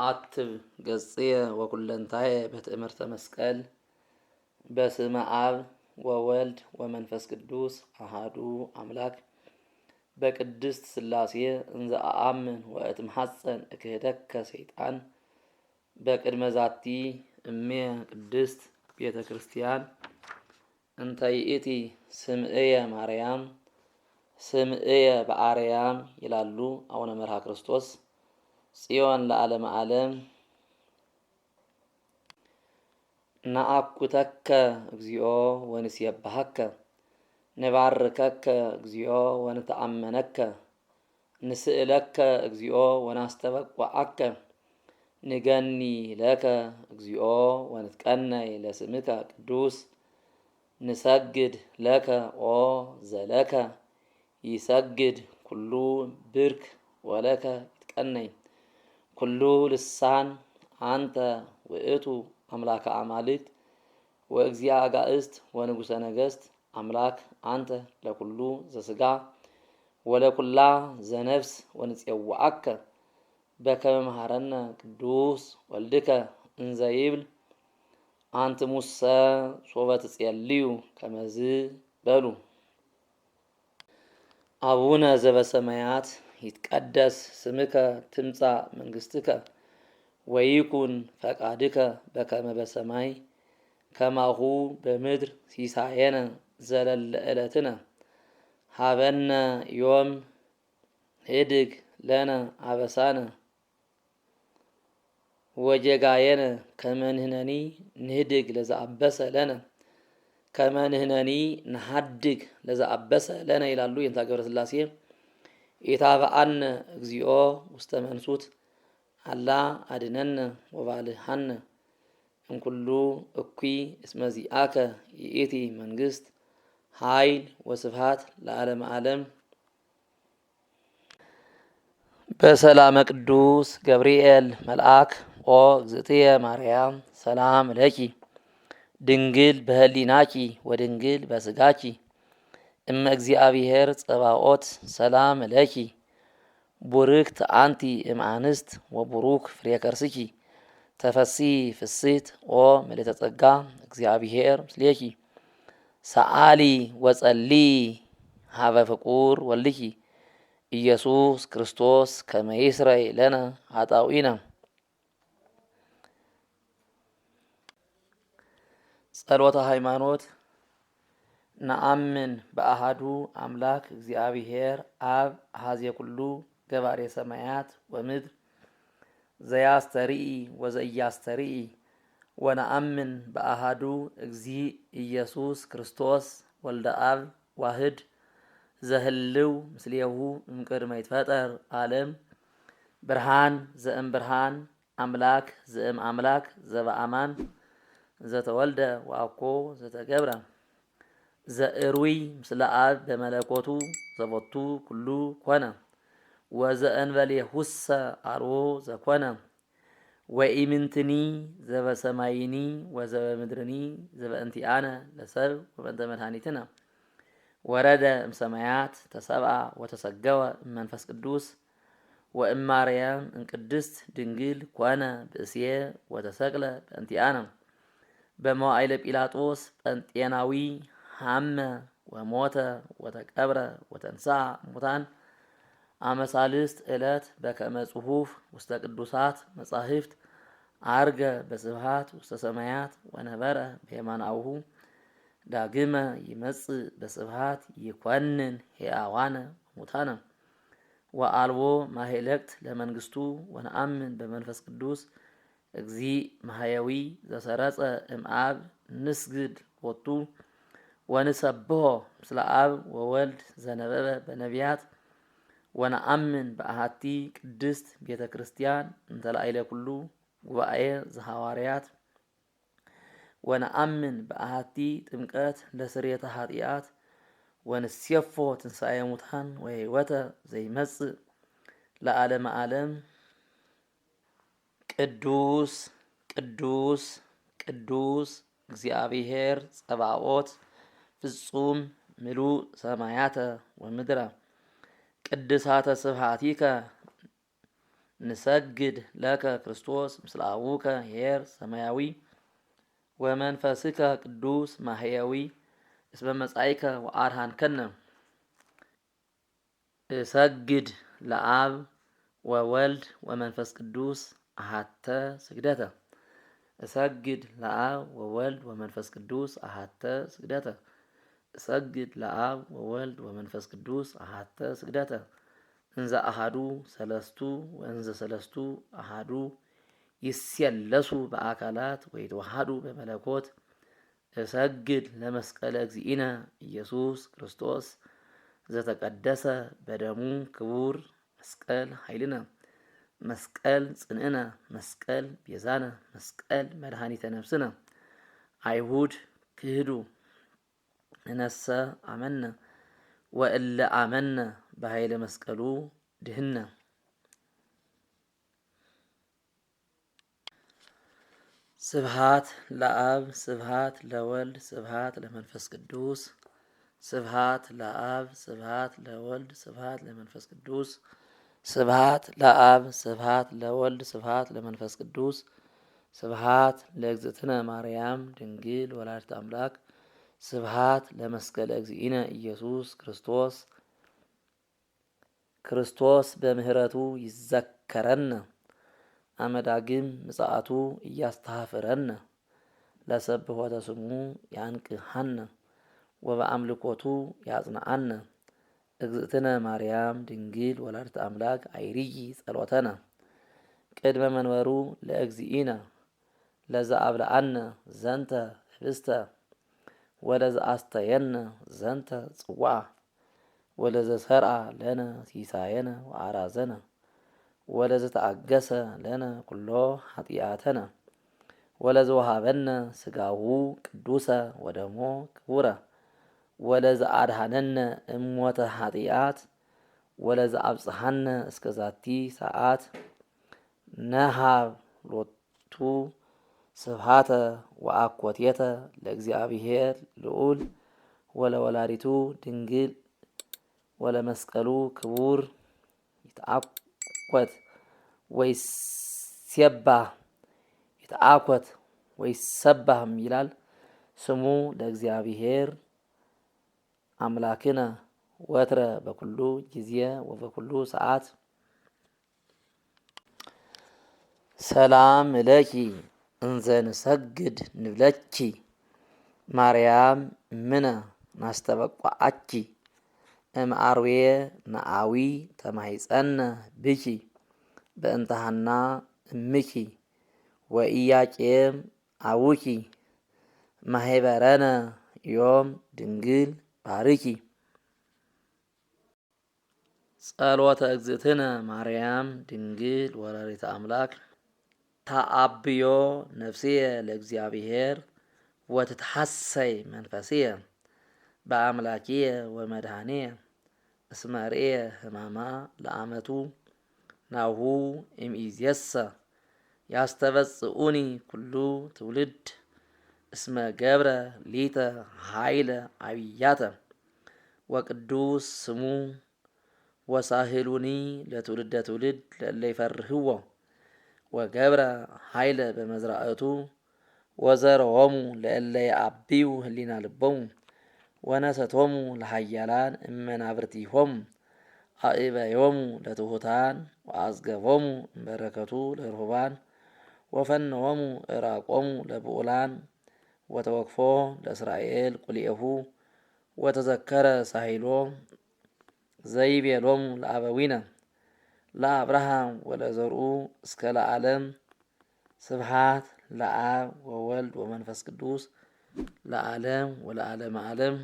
አአትብ ገጽየ ወኩለንታየ በትእምርተ መስቀል። በስመ አብ ወወልድ ወመንፈስ ቅዱስ አሃዱ አምላክ። በቅድስት ሥላሴ እንዘ አአምን ወእትምሐፀን እክህደከ ሰይጣን በቅድመ ዛቲ እሜ ቅድስት ቤተ ክርስቲያን እንተ ይእቲ ስምእየ ማርያም ስምእየ በአርያም ይላሉ አቡነ መርሃ ክርስቶስ። ጽዮን ለዓለመ ዓለም። ነአኩተከ እግዚኦ ወንሴብሐከ፣ ንባርከከ እግዚኦ ወንተአመነከ፣ ንስእለከ እግዚኦ ወናስተበቍዐከ፣ ንገኒ ለከ እግዚኦ ወንትቀነይ ለስምከ ቅዱስ፣ ንሰግድ ለከ ኦ ዘለከ ይሰግድ ኩሉ ብርክ ወለከ ይትቀነይ ኩሉ ልሳን። አንተ ውእቱ አምላከ አማልክት ወእግዚአ አጋእዝት ወንጉሰ ነገስት፣ አምላክ አንተ ለኩሉ ዘስጋ ወለኩላ ዘነፍስ፣ ወንፄውዐከ በከመ መሃረነ ቅዱስ ወልድከ እንዘ ይብል አንትሙሰ ሶበ ትጼልዩ ከመዝ በሉ። አቡነ ዘበሰማያት፣ ይትቀደስ ስምከ፣ ትምጻእ መንግስትከ፣ ወይኩን ፈቃድከ በከመ በሰማይ ከማሁ በምድር። ሲሳየነ ዘለለ ዕለትነ ሀበነ ዮም፣ ህድግ ለነ አበሳነ ወጌጋየነ ከመ ንሕነኒ ንህድግ ለዘአበሰ ለነ፣ ከመ ንሕነኒ ንሃድግ ለዘአበሰ ለነ ይላሉ የንታ ገብረ ሥላሴ። ኢታብአነ እግዚኦ ውስተ መንሱት፣ አላ አድነነ ወባልሐነ እምኩሉ እኩይ፣ እስመ ዚአከ ይእቲ መንግስት ኃይል ወስብሐት ለዓለመ ዓለም። በሰላመ ቅዱስ ገብርኤል መልአክ፣ ኦ እግዝእትየ ማርያም፣ ሰላም ለኪ ድንግል በህሊናኪ ወድንግል በስጋኪ፣ እመ እግዚአብሔር ጸባኦት፣ ሰላም ለኪ ቡርክት አንቲ እምአንስት ወቡሩክ ፍሬ ከርስኪ፣ ተፈሥሒ ፍስሕት ኦ ምልዕተ ጸጋ፣ እግዚአብሔር ምስሌኪ፣ ሰአሊ ወጸልዪ ኀበ ፍቁር ወልድኪ ኢየሱስ ክርስቶስ ከመ ይስረይ ለነ ኃጣውኢነ። ጸሎተ ሃይማኖት። ነአምን በአሃዱ አምላክ እግዚአብሔር አብ አኃዜ ኩሉ፣ ገባሬ ሰማያት ወምድር፣ ዘያስተርኢ ወዘኢያስተርኢ፣ ወነአምን በአሃዱ እግዚእ ኢየሱስ ክርስቶስ ወልደ አብ ዋህድ፣ ዘህልው ምስሌሁ እምቅድመ ይትፈጠር ዓለም፣ ብርሃን ዘእም ብርሃን፣ አምላክ ዘእም አምላክ፣ ዘበአማን፣ ዘተወልደ ወአኮ ዘተገብረ፣ ዘእሩይ ምስለ አብ በመለኮቱ፣ ዘቦቱ ኩሉ ኮነ ወዘእንበሌሁሰ አልቦ ዘኮነ፣ ወኢምንትኒ ዘበሰማይኒ ወዘበምድርኒ፣ ዘበእንቲአነ ለሰብእ ወበእንተ መድኃኒትነ ወረደ እምሰማያት፣ ተሰብአ ወተሰገወ እመንፈስ ቅዱስ ወእማርያም እምቅድስት ድንግል፣ ኮነ ብእስየ ወተሰቅለ በእንቲአነ፣ በመዋዕለ ጲላጦስ ጴንጤናዊ ሐመ ወሞተ ወተቀብረ ወተንሥአ እሙታን አመ ሣልስት ዕለት በከመ ጽሑፍ ውስተ ቅዱሳት መጻሕፍት፣ ዐርገ በስብሐት ውስተ ሰማያት ወነበረ በየማነ አቡሁ፣ ዳግመ ይመጽእ በስብሐት ይኰንን ሕያዋነ ወሙታነ፣ ወአልቦ ማህለቅት ለመንግስቱ፣ ወነአምን በመንፈስ ቅዱስ እግዚእ ማሕየዊ ዘሰረጸ እምአብ፣ ንስግድ ሎቱ ወንሰብሖ ምስለ አብ ወወልድ፣ ዘነበበ በነቢያት፣ ወነአምን በአሐቲ ቅድስት ቤተ ክርስቲያን እንተ ላዕለ ኩሉ ጉባኤ ዘሐዋርያት፣ ወነአምን በአሐቲ ጥምቀት ለስርየተ ኃጢአት፣ ወንሴፎ ትንሣኤ ሙታን ወሕይወተ ዘይመጽእ ለዓለመ ዓለም። ቅዱስ ቅዱስ ቅዱስ እግዚአብሔር ጸባኦት፣ ፍጹም ምሉእ ሰማያተ ወምድረ። ቅድሳተ ስብሐቲከ ንሰግድ ለከ ክርስቶስ ምስለ አቡከ ኄር ሰማያዊ ወመንፈስከ ቅዱስ ማህያዊ እስመ መጻእከ ወአድኀንከነ። እሰግድ ለአብ ወወልድ ወመንፈስ ቅዱስ አሐተ ስግደተ። እሰግድ ለአብ ወወልድ ወመንፈስ ቅዱስ አሐተ ስግደተ። እሰግድ ለአብ ወወልድ ወመንፈስ ቅዱስ አሐተ ስግደተ። እንዘ አሐዱ ሰለስቱ ወእንዘ ሰለስቱ አሐዱ ይሴለሱ በአካላት ወይተዋሐዱ በመለኮት። እሰግድ ለመስቀለ እግዚእነ ኢየሱስ ክርስቶስ ዘተቀደሰ በደሙ ክቡር መስቀል ኃይልነ መስቀል ጽንዕነ መስቀል ቤዛነ መስቀል መድኃኒተ ነፍስነ። አይሁድ ክህዱ እነሰ አመነ ወእለ አመነ በኃይለ መስቀሉ ድህነ። ስብሃት ለአብ ስብሃት ለወልድ ስብሃት ለመንፈስ ቅዱስ። ስብሃት ለአብ ስብሃት ለወልድ ስብሃት ለመንፈስ ቅዱስ። ስብሃት ለአብ ስብሃት ለወልድ ስብሃት ለመንፈስ ቅዱስ። ስብሃት ለእግዝእትነ ማርያም ድንግል ወላዲተ አምላክ። ስብሃት ለመስቀለ እግዚእነ ኢየሱስ ክርስቶስ። ክርስቶስ በምህረቱ ይዘከረነ አመዳግም ምጽአቱ እያስተሃፍረነ ለሰብሖተ ስሙ ያንቅሃነ ወበአምልኮቱ ያጽንዓነ። እግዝእትነ ማርያም ድንግል ወላዲተ አምላክ አይርይ ጸሎተነ ቅድመ መንበሩ ለእግዚእነ ለዘአብልዓነ ዘንተ ህብስተ ወለዘአስተየነ ዘንተ ጽዋ ወለዘሰርአ ለነ ሲሳየነ ወአራዘነ ወለዘተአገሰ ለነ ኩሎ ኃጢአተነ ወለዘወሃበነ ስጋሁ ቅዱሰ ወደሞ ክቡረ ወለዘአድኀነነ እሞተ ኃጢአት ወለዘአብጽሐነ እስከ ዛቲ ሰዓት ነሃብ ሎቱ ስብሃተ ወአኮቴተ ለእግዚአብሔር ልዑል ወለወላዲቱ ድንግል ወለመስቀሉ ክቡር። ይትአኮት ወይሴባህ ይትአኮት ወይሰባህም ይላል ስሙ ለእግዚአብሔር አምላክነ ወትረ በኩሉ ጊዜ ወበኩሉ ሰዓት። ሰላም ለኪ እንዘ ንሰግድ ንብለኪ ማርያም እምነ ናስተበቋአኪ እምአርዌ ነአዊ ተማሂፀነ ብኪ በእንተ ሐና እምኪ ወኢያቄም አቡኪ ማህበረነ ዮም ድንግል ባርኪ። ጸሎተ እግዝእትነ ማርያም ድንግል ወላዲተ አምላክ። ተአብዮ ነፍስየ ለእግዚአብሔር ወትትሐሰይ መንፈስየ በአምላኪየ ወመድኃኒየ እስመ ርእየ ሕማማ ለአመቱ ናሁ እምይእዜሰ ያስተበጽኡኒ ኩሉ ትውልድ እስመ ገብረ ሊተ ኃይለ አብያተ ወቅዱስ ስሙ ወሳህሉኒ ለትውልደ ትውልድ ለእለ ይፈርህዎ። ወገብረ ኃይለ በመዝራእቱ ወዘረዎሙ ለእለ የአብዩ ህሊና ልቦሙ ወነሰቶሙ ለኃያላን እመናብርቲሆሙ አእበዮሙ ለትሑታን ወአጽገቦሙ እምበረከቱ ለርሁባን ወፈነዎሙ ዕራቆሙ ለብዑላን ወተወክፎ ለእስራኤል ቁልኤሁ ወተዘከረ ሳሂሎ ዘይቤሎሙ ለአበዊነ ለአብርሃም ወለዘርኡ እስከ ለዓለም። ስብሃት ለአብ ወወልድ ወመንፈስ ቅዱስ ለዓለም ወለዓለመ ዓለም።